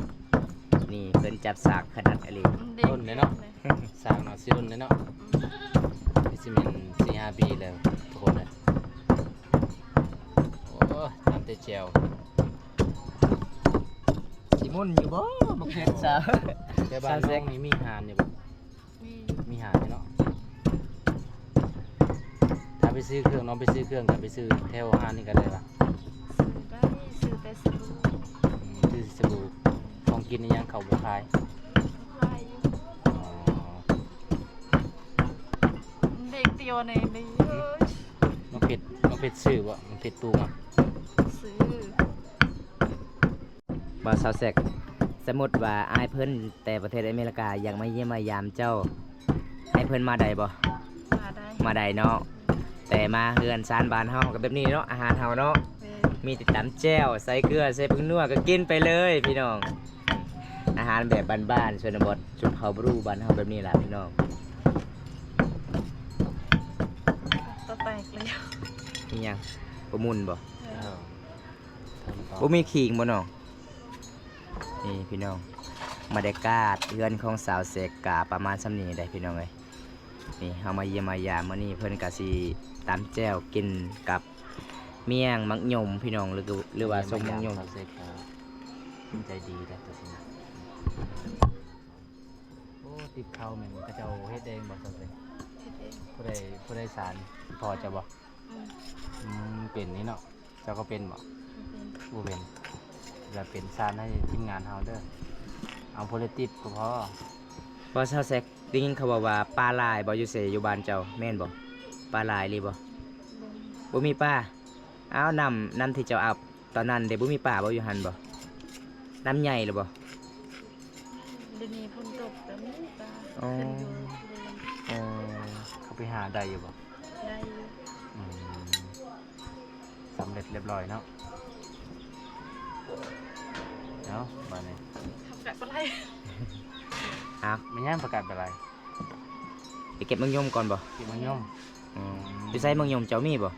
ນີ້ເພິ່ນຈັບສາກຂະໜາດອີ່ຫຼີ ດົນເດ້ເນາະ. ສ້າງເນາະ ຊິດົນເດ້ເນາະ. ອືມ ຊິແມ່ນສີ່ຫ້າປີແລ້ວທຸກຄົນເອີຍ. ໂອ້ ຕຳແຕ່ແຈ່ວ ຊິໝຸ່ນຢູ່ບໍ່ ບັກເພັດສາວ? ແຕ່ບ້ານນ້ອງນີ້ມີຮ້ານຢູ່ບໍ່? ມີຢູ່ ມີຮ້ານຢູ່ເນາະ. ຖ້າໄປຊື້ເຄື່ອງ ນ້ອງໄປຊື້ເຄື່ອງກໍໄປຊື້ແຖວຮ້ານນີ້ກໍໄດ້ວະ? ຊື້ໄດ້ ຊື້ແຕ່ສະບູ. ອືມ ຊື້ສະບູ. ຂອງກິນອີ່ຫຍັງເຂົາບໍ່ຂາຍ? ຂາຍຢູ່. ອໍ ເດັກຕຽວໃນນີ້ເອີຍ. ນ້ອງເພັດ ນ້ອງເພັດຊື້ບໍ່? ນ້ອງເພັດປູກອະ? ຊື້. ບ່າວຊາວແຊັກ ສົມມຸດວ່າອ້າຍເພິ່ນແຕ່ປະເທດອາເມລິກາຢາກມາຢ້ຽມມາຢາມເຈົ້າ ໃຫ້ເພິ່ນມາໄດ້ບໍ່? ມາໄດ້ ມາໄດ້ເນາະ. ແຕ່ມາເຮືອນຊານບ້ານເຮົາກໍແບບນີ້ເນາະ ອາຫານເຮົາເນາະ. ແມ່ນ ມີແຕ່ຕຳແຈ່ວ ໃສ່ເກືອ ໃສ່ຜົງນົວ ກໍກິນໄປເລີຍພີ່ນ້ອງ. ອາຫານແບບບ້ານໆ ຊົນນະບົດ ຊົນເຜົ່າບຣູບ້ານເຮົາແບບນີ້ລະພີ່ນ້ອງ. ຕະແຕກແລ້ວ ອີ່ຫຍັງ? ບໍ່ໝຸ່ນບໍ່? ເອີ ບໍ່ມີຂີງບໍ່ນ້ອງ? ນີ້ພີ່ນ້ອງ ບັນຍາກາດເຮືອນຂອງສາວແຊັກກະປະມານສ່ຳນີ້ເດ້ພີ່ນ້ອງເອີຍ. ນີ້ເຮົາມາຢ້ຽມມາຢາມມື້ນີ້ ເພິ່ນກະຊິຕຳແຈ່ວກິນກັບມ້ຽງໝາກຍົມພີ່ນ້ອງ ຫຼື ຫຼືວ່າສົ້ມໝາກຍົມ. ສາວແຊັກກະໃຈດີເດ້ຕົວນີ້. ໂອ້ ຕິບເຂົ້າແມ່ນເຂົາເຈົ້າເຮັດເອງບໍ່ສາວແຊັກ? ເຮັດເອງ. ຜູ້ໃດ ຜູ້ໃດສານ? ພໍ່ເຈົ້າບໍ່? ອືມ ອືມ ເປັນນີ້ເນາະ. ເຈົ້າກໍເປັນບໍ່? ບໍ່ເປັນ ບໍ່ເປັນ. ແລ້ວເປັນສານໃຫ້ທີມງານເຮົາເດີ ເອົາຜູ້ລະຕິບກໍພໍ. ບໍ່ ຊາວແຊັກ ໄດ້ຍິນເຂົາເວົ້າວ່າປາຫຼາຍບໍ່ ຢູ່ເສ ຢູ່ບ້ານເຈົ້າ ແມ່ນບໍ່? ປາຫຼາຍອີ່ຫຼີບໍ່? ບໍ່ ບໍ່ມີປາ. ອ້າວ ນ້ຳ ນ້ຳທີ່ເຈົ້າອາບຕອນນັ້ນເດ ບໍ່ມີປາບໍ່ ຢູ່ຫັ້ນບໍ່? ນ້ຳໃຫຍ່ແລ້ວບໍ່? ດຽວນີ້ຝົນຕົກກໍມີປາ. ອໍ ຂຶ້ນຢູ່ບຶງ. ອໍ ເຂົາໄປຫາໄດ້ຢູ່ບໍ່? ໄດ້ຢູ່. ອືມ ສຳເລັດລຽບຮ້ອຍເນາະ. ເອົາ ບາດນີ້ ປາກາດປາໄຫຼ. ເອົາ ແມ່ນຫຍັງປາກາດປາໄຫຼ? ໄປເກັບໝາກຍົມກ່ອນບໍ່? ເກັບໝາກຍົມ. ອືມ ຢູ່ໃສໝາກຍົມເຈົ້າ ມີບໍ່?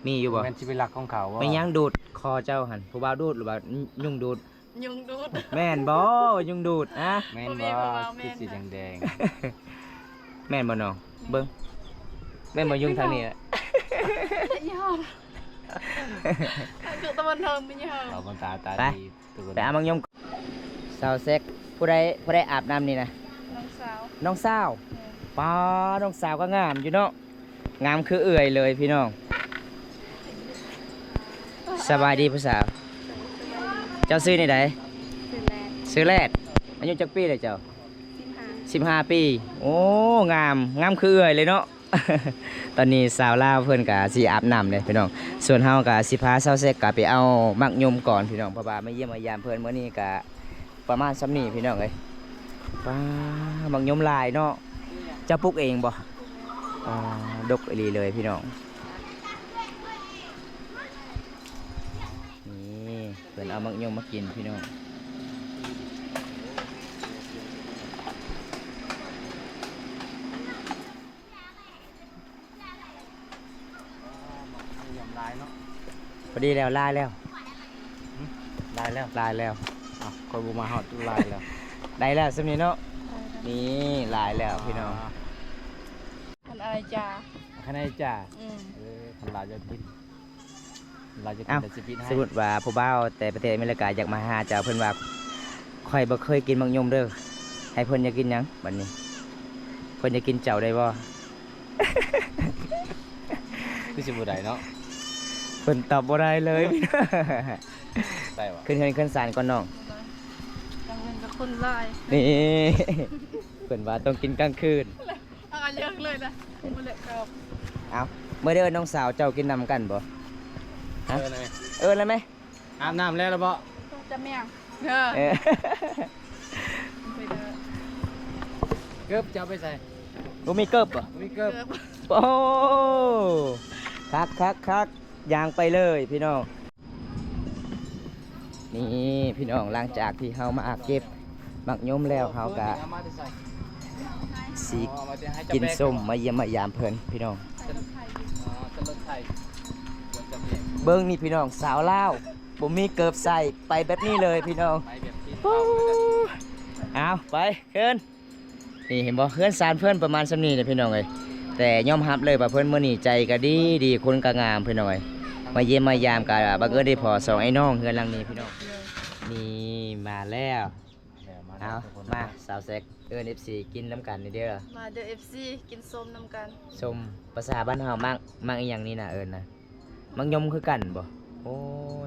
ມີຢູ່. ມີຢູ່ບໍ່? ແມ່ນຊິໄປລັກຂອງເຂົາບໍ່? ແມ່ນຫຍັງດູດຄໍເຈົ້າຫັ້ນ? ຜູ້ບ່າວດູດ ຫຼືວ່າຍຸງດູດ? ຍຸງດູດ. ແມ່ນບໍ່? ຍຸງດູດ ຮະ? ແມ່ນບໍ່? ຄືສີແດງໆ. ແມ່ນບໍ່ນ້ອງ? ເບິ່ງ ແມ່ນບໍ່? ຍຸງທາງນີ້ແຫຼະ. ຍອມ ຄືຕາບັນເທີງ ໄປ ເອົາບັນຕາຕາດີ. ໄປເອົາໝາກຍົມ. ສາວແຊັກ ຜູ້ໃດ ຜູ້ໃດອາບນ້ຳນີ້ນະ? ນ້ອງສາວ. ນ້ອງສາວ? ແມ່ນ. ປ້າ ນ້ອງສາວກໍງາມຢູ່ເນາະ. ງາມຄືເອື້ອຍເລີຍພີ່ນ້ອງ. ສະບາຍດີຜູ້ສາວ. ເຈົ້າຊື່ແນວໃດ? ຊື່ແລດ. ຊື່ແລດ. ອາຍຸຈັກປີແລ້ວເຈົ້າ? ສິບຫ້າ. ສິບຫ້າປີ. ໂອ້ ງາມ ງາມຄືເອື້ອຍເລີຍເນາະ. ຕອນນີ້ສາວລາວເພິ່ນກະຊິອາບນ້ຳເດ້ພີ່ນ້ອງ. ສ່ວນເຮົາກະຊິພາສາວແຊັກກະໄປເອົາໝາກຍົມກ່ອນພີ່ນ້ອງ ເພາະວ່າມາຢ້ຽມມາຢາມເພິ່ນມື້ນີ້ກະ ປະມານສ່ຳນີ້ພີ່ນ້ອງເອີຍ. ປ້າ ໝາກຍົມຫຼາຍເນາະ. ເຈົ້າປູກເອງບໍ່? ປ້າ ດົກອີ່ຫຼີເລີຍພີ່ນ້ອງ. ນີ້ ເພິ່ນເອົາໝາກຍົມມາກິນພີ່ນ້ອງ. ພໍດີແລ້ວ ຫຼາຍແລ້ວ. ຫຶ? ຫຼາຍແລ້ວ? ຫຼາຍແລ້ວ. ອ້າວ ຂ້ອຍບໍ່ມາຮອດຫຼາຍແລ້ວ. ໄດ້ແລ້ວສ່ຳນີ້ເນາະ. ນີ້ຫຼາຍແລ້ວພີ່ນ້ອງ. ຄັນອາຍຈາ ຄັນອາຍຈາ. ອືມ ເອີ ຄັນຫຼາຍຈະກິນ. ເອົາ ສົມມຸດວ່າຜູ້ບ່າວແຕ່ປະເທດອາເມລິກາຢາກມາຫາເຈົ້າ ເພິ່ນວ່າ ຂ້ອຍບໍ່ເຄີຍກິນໝາກຍົມເດີ ໃຫ້ເພິ່ນຢາກກິນຫຍັງບັດນີ້? ເພິ່ນຢາກກິນເຈົ້າໄດ້ບໍ່? ຄືຊິບໍ່ໄດ້ເນາະ. ເພິ່ນຕອບບໍ່ໄດ້ເລີຍ. ໄດ້ຫວາ? ຂຶ້ນເຮືອນຂຶ້ນຊານກ່ອນນ້ອງ. ກາງເວັນກໍຄົນຫຼາຍ. ນີ້ ເພິ່ນວ່າຕ້ອງກິນກາງຄືນ. ເອົາເລີກເລີຍນະ ບໍ່ເລີກກໍ ເອົາ ມື້ເດີ ນ້ອງສາວເຈົ້າກິນນຳກັນບໍ່? ຮະ? ເອີ້ນໄດ້ໄໝ? ເອີ້ນໄດ້ໄໝ? ອາບນ້ຳແລ້ວລະບໍ່? ຈະແມ່ງເດີ ເອີ ເກີບເຈົ້າໄປໃສ? ບໍ່ມີເກີບບໍ່? ບໍ່ມີເກີບ. ໂອ້ ຄັກໆໆ ຍ່າງໄປເລີຍພີ່ນ້ອງ. ນີ້ພີ່ນ້ອງ ຫຼັງຈາກທີ່ເຮົາມາເກັບໝາກຍົມແລ້ວ ເຮົາກະຊິກິນສົ້ມ ມາຢ້ຽມມາຢາມເພິ່ນພີ່ນ້ອງ. ເບິ່ງນີ້ພີ່ນ້ອງ ສາວລາວບໍ່ມີເກີບໃສ່ ໄປແບບນີ້ເລີຍພີ່ນ້ອງ. ເອົາ ໄປເດີ. ນີ້ເຫັນບໍ່ ເຮືອນຊານເພິ່ນປະມານສ່ຳນີ້ແຫຼະພີ່ນ້ອງເອີຍ. ແຕ່ຍອມຮັບເລີຍວ່າເພິ່ນມື້ນີ້ໃຈກະດີດີ ຄົນກະງາມພີ່ນ້ອງເອີຍ. ມາຢ້ຽມມາຢາມກະບັງເອີນໄດ້ພໍສອງໄອ້ນ້ອງເຮືອນຫຼັງນີ້ພີ່ນ້ອງ. ນີ້ ມາແລ້ວ ແລ້ວມາແລ້ວ ເອົາ ທຸກຄົນ ມາ ສາວແຊັກ ເອີ້ນເອັຟຊີກິນນຳກັນນີ້ເດີ ມາເດີເອັຟຊີ ກິນສົ້ມນຳກັນ ສົ້ມ ພາສາບ້ານເຮົາມັກ ມັກອີ່ຫຍັງນີ້ນະ ເອີ້ນນະ ໝາກຍົມຄືກັນບໍ່? ໂອ້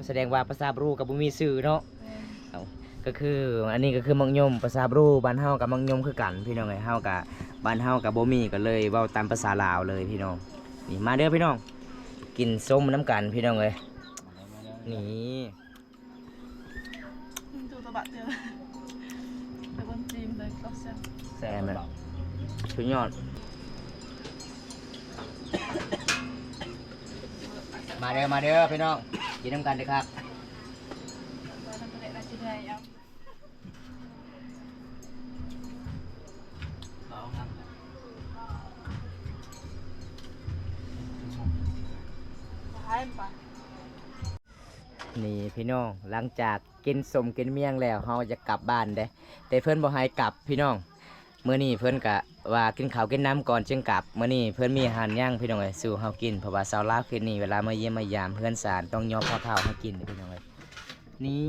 ສະແດງວ່າພາສາບຣູກໍບໍ່ມີຊື່ເນາະ ແມ່ນ ເອົາ ກໍຄື ອັນນີ້ກໍຄືໝາກຍົມ ພາສາບຣູ ບ້ານເຮົາກໍໝາກຍົມຄືກັນ ພີ່ນ້ອງເອີຍ ເຮົາກໍ ບ້ານເຮົາກໍບໍ່ມີ ກໍເລີຍເວົ້າຕາມພາສາລາວເລີຍພີ່ນ້ອງ ນີ້ ມາເດີພີ່ນ້ອງ ກິນສົ້ມນຳກັນພີ່ນ້ອງເອີຍ ນີ້. ແຊບແມ່ນ ສຸດຍອດ ມາເດີ ມາເດີພີ່ນ້ອງ ກິນນຳກັນເດີຄັບ ນີ້ພີ່ນ້ອງ ຫຼັງຈາກກິນສົ້ມກິນໝ້ຽງແລ້ວ ເຮົາຢາກກັບບ້ານເດ້ ແຕ່ເພິ່ນບໍ່ໃຫ້ກັບພີ່ນ້ອງ ມື້ນີ້ເພິ່ນກະວ່າກິນເຂົ້າກິນນ້ຳກ່ອນຈຶ່ງກັບ ມື້ນີ້ເພິ່ນມີອາຫານຍ່າງພີ່ນ້ອງເອີຍ ສູ່ເຮົາກິນ ເພາະວ່າຊາວລາວເຂດນີ້ເວລາມາຢ້ຽມມາຢາມເຮືອນຊານ ຕ້ອງຍໍພາເຂົ້າໃຫ້ກິນພີ່ນ້ອງເອີຍ ນີ້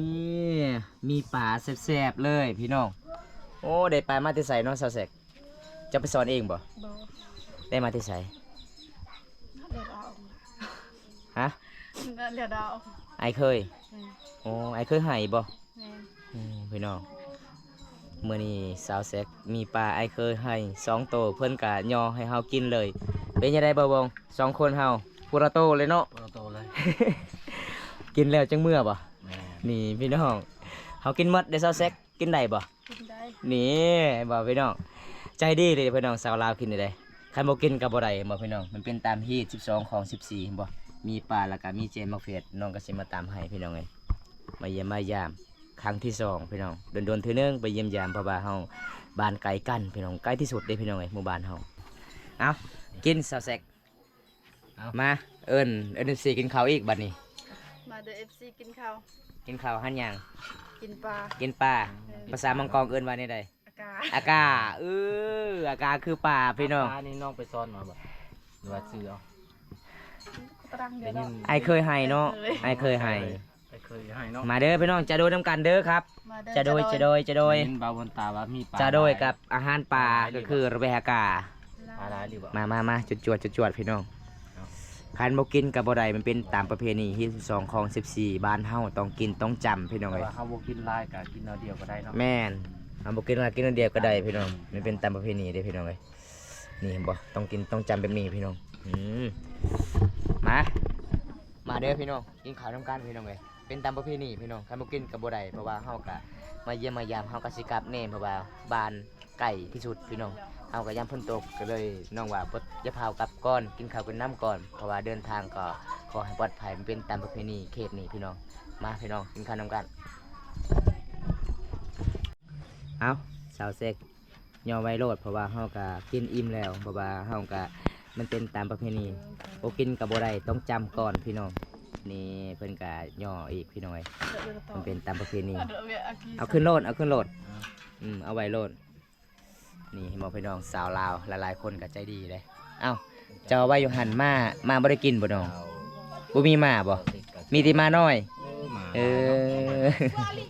ມີປາແຊບໆເລີຍພີ່ນ້ອງ ໂອ້ ໄດ້ປາມາແຕ່ໃສເນາະ ສາວແຊັກ? ເຈົ້າໄປສອນເອງບໍ່? ບໍ່ ໄດ້ມາແຕ່ໃສ? ເຫຼືອດອອກ ຮະ? ເຫຼືອດອອກ ອ້າຍເຄີຍ ແມ່ນ ໂອ້ ອ້າຍເຄີຍໃຫ້ບໍ່? ແມ່ນ ໂອ້ ພີ່ນ້ອງ ມື້ນີ້ສາວແຊັກມີປາອ້າຍເຄີຍໃຫ້ສອງໂຕ ເພິ່ນກະຍໍໃຫ້ເຮົາກິນເລີຍ ເປັນຈັ່ງໃດບ່າວວົງ ສອງຄົນເຮົາ ຜູ້ລະໂຕເລີຍເນາະ ຜູ້ລະໂຕເລີຍ ກິນແລ້ວຈັ່ງເມືອບໍ່? ແມ່ນ ນີ້ພີ່ນ້ອງ ເຮົາກິນໝົດເດ້ສາວແຊັກ ກິນໄດ້ບໍ່? ກິນໄດ້ ນີ້ ເຫັນບໍ່ພີ່ນ້ອງ ໃຈດີເລີຍພີ່ນ້ອງ ສາວລາວກິນໄດ້ ຄັນບໍ່ກິນກໍບໍ່ໄດ້ ເຫັນບໍ່ພີ່ນ້ອງ ມັນເປັນຕາມຮີດສິບສອງຂອງສິບສີ່ ເຫັນບໍ່ ມີປາ ແລ້ວກໍມີແຈ່ວໝາກເຜັດ ນ້ອງກໍຊິມາຕຳໃຫ້ພີ່ນ້ອງເອີຍ ມາຢ້ຽມມາຢາມຄັ້ງທີສອງພີ່ນ້ອງ ດົນໆເທື່ອໜຶ່ງໄປຢ້ຽມຢາມ ເພາະວ່າເຮົາບ້ານໄກກັນພີ່ນ້ອງ ໃກ້ທີ່ສຸດເດ້ພີ່ນ້ອງເອີຍ ໝູ່ບ້ານເຮົາ ເອົາ ກິນສາວແຊັກ ເອົາ ມາ ເອີ້ນ ເອີ້ນເອັຟຊີກິນເຂົ້າອີກບັດນີ້ ມາເດີເອັຟຊີກິນເຂົ້າ ກິນເຂົ້າຫັ້ນຫຍັງ? ກິນປາ ກິນປາ ເອີ ພາສາມັງກອງເອີ້ນວ່າແນວໃດ? ອາກາ ອາກາ ເອີ ອາກາຄືປາພີ່ນ້ອງ ອາການີ້ນ້ອງໄປສອນມາບໍ່ ຫຼືວ່າຊື່ເອົາ? ຕະລັງດຽວ ໄດ້ຍິນ ອ້າຍເຄີຍໃຫ້ເນາະ ອ້າຍເຄີຍໃຫ້ ອ້າຍເຄີຍໃຫ້ເນາະ ມາເດີພີ່ນ້ອງ ຈະໂດຍນຳກັນເດີຄັບ ມາເດີ ຈະໂດຍ ຈະໂດຍ ຈະໂດຍ ໄດ້ຍິນບ່າວບຸນຕາວ່າມີປາ ຈະໂດຍ ຫຼາຍ ກັບອາຫານປາ ຫຼາຍ ກໍຄືແບກາ ປາຫຼາຍຢູ່ບໍ່? ມາ ມາ ມາ ຈວດໆ ຈວດໆ ພີ່ນ້ອງ ເອົາ ຄັນບໍ່ກິນກໍບໍ່ໄດ້ ມັນເປັນຕາມປະເພນີ ຮີດສິບສອງ ຄອງສິບສີ່ ບ້ານເຮົາຕ້ອງກິນຕ້ອງຈຳ ພີ່ນ້ອງເອີຍ ແຕ່ວ່າເຮົາບໍ່ກິນຫຼາຍກໍກິນໜ້ອຍດຽວກໍໄດ້ເນາະ ແມ່ນ ເຮົາບໍ່ກິນຫຼາຍ ກິນໜ້ອຍດຽວກໍໄດ້ພີ່ນ້ອງ ມັນເປັນຕາມປະເພນີເດ້ພີ່ນ້ອງເອີຍ ນີ້ເຫັນບໍ່ ຕ້ອງກິນຕ້ອງຈຳແບບນີ້ພີ່ນ້ອງ ອືມ ມາ ມາເດີພີ່ນ້ອງ ກິນເຂົ້ານຳກັນພີ່ນ້ອງເອີຍ ເປັນຕາມປະເພນີພີ່ນ້ອງ ຄັນບໍ່ກິນກໍບໍ່ໄດ້ ເພາະວ່າເຮົາກະມາຢ້ຽມມາຢາມ ເຮົາກະຊິກັບແດ່ ເພາະວ່າບ້ານ ໄກທີ່ສຸດພີ່ນ້ອງ ເຮົາກໍຢ້ານຝົນຕົກ ກໍເລີຍນ້ອງວ່າບໍ່ ຢ່າພາກັບກ່ອນ ກິນເຂົ້າກິນນ້ຳກ່ອນ ເພາະວ່າເດີນທາງກໍຂໍໃຫ້ປອດໄພ ມັນເປັນຕາມປະເພນີເຂດນີ້ພີ່ນ້ອງ ມາພີ່ນ້ອງ ກິນເຂົ້ານຳກັນ ເອົາ ສາວເຊັກ ຍໍໄວ້ໂລດ ເພາະວ່າເຮົາກໍກິນອີ່ມແລ້ວ ເພາະວ່າເຮົາກໍ ມັນເປັນຕາມປະເພນີ ບໍ່ກິນກໍບໍ່ໄດ້ ຕ້ອງຈຳກ່ອນພີ່ນ້ອງ ນີ້ເພິ່ນກໍຍໍອີກພີ່ນ້ອງເອີຍ ມັນເປັນຕາມປະເພນີ ເອົາຂຶ້ນໂລດ ເອົາຂຶ້ນໂລດ ອືມ ເອົາໄວ້ໂລດ ນີ້ເຫັນບໍ່ພີ່ນ້ອງ ສາວລາວຫຼາຍໆຄົນກໍໃຈດີເດ້ ເອົ້າ ເຈົ້າໄວ້ຢູ່ຫັ້ນ ມາ ມາບໍ່ໄດ້ກິນບໍ່ນ້ອງ? ບໍ່ມີມາບໍ່? ມີແຕ່ມານ້ອຍ ເອີ ມາ ເອີ ນີ້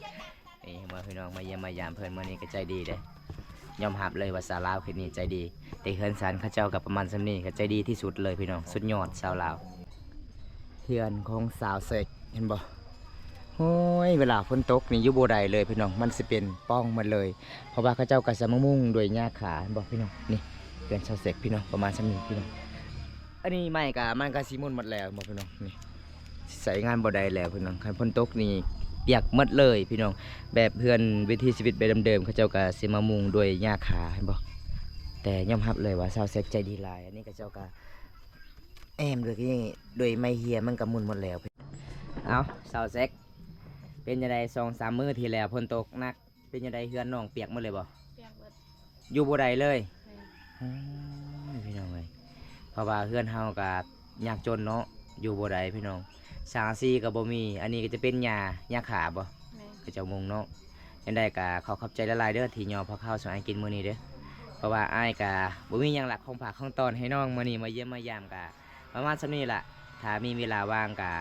ເຫັນບໍ່ພີ່ນ້ອງ ມາຢ້ຽມມາຢາມເພິ່ນມື້ນີ້ກໍໃຈດີເດ້ ຍອມຮັບເລີຍວ່າສາວລາວເຂດນີ້ໃຈດີ ແຕ່ເຮືອນຊານເຂົາເຈົ້າກໍປະມານສ່ຳນີ້ ກໍໃຈດີທີ່ສຸດເລີຍພີ່ນ້ອງ ສຸດຍອດສາວລາວ ເຮືອນຂອງສາວເຊັກ ເຫັນບໍ່? ໂອ້ຍ ເວລາຝົນຕົກນີ້ຢູ່ບໍ່ໄດ້ເລີຍພີ່ນ້ອງ ມັນຊິເປັນປ່ອງໝົດເລີຍ ເພາະວ່າເຂົາເຈົ້າກໍຈະມາມຸງດ້ວຍຫຍ້າຄາ ເຫັນບໍ່ພີ່ນ້ອງ? ນີ້ ເຮືອນຊາວເຊັກພີ່ນ້ອງ ປະມານສ່ຳນີ້ພີ່ນ້ອງ ອັນນີ້ໄມ້ກໍ ມັນກໍຊິໝຸ່ນໝົດແລ້ວ ເຫັນບໍ່ພີ່ນ້ອງ? ນີ້ ໃຊ້ງານບໍ່ໄດ້ແລ້ວພີ່ນ້ອງ ຄັນຝົນຕົກນີ້ປຽກໝົດເລີຍພີ່ນ້ອງ ແບບເຮືອນວິຖີຊີວິດແບບເດີມໆ ເຂົາເຈົ້າກໍຊິມາມຸງດ້ວຍຫຍ້າຄາ ເຫັນບໍ່? ແຕ່ຍອມຮັບເລີຍວ່າຊາວເຊັກໃຈດີຫຼາຍ ອັນນີ້ເຂົາເຈົ້າກໍ ແອ້ມດ້ວຍ ດ້ວຍໄມ້ເຮຍ ມັນກໍໝຸ່ນໝົດແລ້ວ ເອົ້າ ສາວເຊັກ ເປັນຈັ່ງໃດ ສອງສາມມື້ທີ່ແລ້ວຝົນຕົກໜັກ ເປັນຈັ່ງໃດ ເຮືອນນ້ອງປຽກໝົດເລີຍບໍ່? ປຽກເບິດ ຢູ່ບໍ່ໄດ້ເລີຍ ແມ່ນ ໂອ້ຍ ພີ່ນ້ອງເອີຍ ເພາະວ່າເຮືອນເຮົາກໍຍາກຈົນເນາະ ຢູ່ບໍ່ໄດ້ພີ່ນ້ອງ ສັງກະສີກໍບໍ່ມີ ອັນນີ້ກໍຈະເປັນຫຍ້າ ຫຍ້າຄາບໍ່? ແມ່ນ ເຂົາເຈົ້າມຸງເນາະ ຈັ່ງໃດກໍຂໍຂອບໃຈຫຼາຍໆເດີ ທີ່ຍໍພາເຂົ້າສູ່ອ້າຍກິນມື້ນີ້ເດີ ເພາະວ່າອ້າຍກໍບໍ່ມີຫຍັງລະ ຂອງຝາກຂອງຕ້ອນໃຫ້ນ້ອງ ມື້ນີ້ມາຢ້ຽມມາຢາມກໍປະມານສ່ຳນີ້ລະ ຖ້າມີເວລາວ່າງກໍ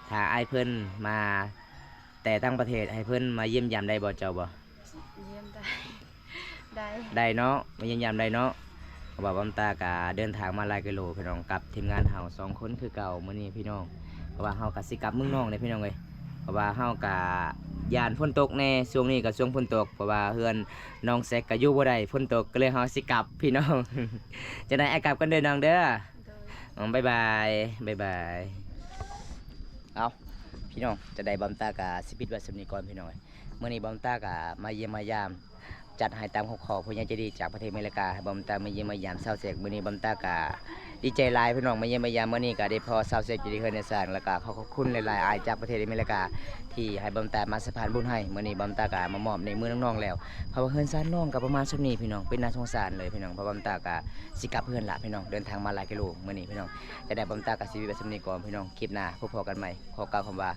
ຖ້າອ້າຍເພິ່ນມາ ແຕ່ຕ່າງປະເທດ ໃຫ້ເພິ່ນມາຢ້ຽມຢາມໄດ້ບໍ່ ເຈົ້າບໍ່? ຢ້ຽມໄດ້ ໄດ້ ໄດ້ເນາະ ມາຢ້ຽມຢາມໄດ້ເນາະ. ເພາະວ່າບອມຕາກະເດີນທາງມາຫຼາຍກິໂລພີ່ນ້ອງ ກັບທີມງານເຮົາສອງຄົນຄືເກົ່າມື້ນີ້ພີ່ນ້ອງ. ເພາະວ່າເຮົາກະຊິກັບເມືອງນອງເດ້ພີ່ນ້ອງເອີຍ. ເພາະວ່າເຮົາກະຢ້ານຝົນຕົກແດ່ ຊ່ວງນີ້ກະຊ່ວງຝົນຕົກ ເພາະວ່າເຮືອນນ້ອງແຊັກກະຢູ່ບໍ່ໄດ້ ຝົນຕົກ ກະເລີຍເຮົາຊິກັບພີ່ນ້ອງ. ຈັ່ງໃດອ້າຍກັບກ່ອນເດີນ້ອງເດີ. ໂດຍ ອືມ ບາຍບາຍ ບາຍບາຍ. ເອົ້າ ພີ່ນ້ອງ ຈັ່ງໃດບອມຕາກະຊິປິດໄວ້ສ່ຳນີ້ກ່ອນພີ່ນ້ອງເອີຍ. ມື້ນີ້ບອມຕາກະມາຢ້ຽມມາຢາມ ຈັດໃຫ້ຕາມຄຳຂໍຜູ້ໃຫຍ່ໃຈດີຈາກປະເທດອາເມລິກາ ໃຫ້ບອມຕາມາຢ້ຽມມາຢາມຊາວແຊັກ. ມື້ນີ້ບອມຕາກະດີໃຈຫຼາຍພີ່ນ້ອງ ມາຢ້ຽມມາຢາມ. ມື້ນີ້ກະໄດ້ພໍ້ຊາວແຊັກຢູ່ທີ່ເຮືອນໃນຊານ ແລ້ວກະຂໍຂອບຄຸນຫຼາຍໆ ອ້າຍຈາກປະເທດອາເມລິກາ ທີ່ໃຫ້ບອມຕາມາສະພານບຸນໃຫ້. ມື້ນີ້ບອມຕາກະມາມອບໃນມືນ້ອງໆແລ້ວ ເພາະວ່າເຮືອນຊານນ້ອງກະປະມານສ່ຳນີ້ພີ່ນ້ອງ ເປັນໜ້າສົງສານເລີຍພີ່ນ້ອງ. ເພາະວ່າບອມຕາກະຊິກັບເຮືອນລະພີ່ນ້ອງ ເດີນທາງມາຫຼາຍກິໂລມື້ນີ້ພີ່ນ້ອງ. ຈັ່ງໃດບອມຕາກະຊິປິດໄວ້ສ່ຳນີ້ກ່ອນພີ່ນ້ອງ ຄລິບໜ້າພົບພໍ້ກັນໃໝ່. ຂໍກ່າວຄຳວ່າ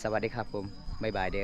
ສະຫວັດດີຄັບຜົມ ບາຍບາຍເດີ.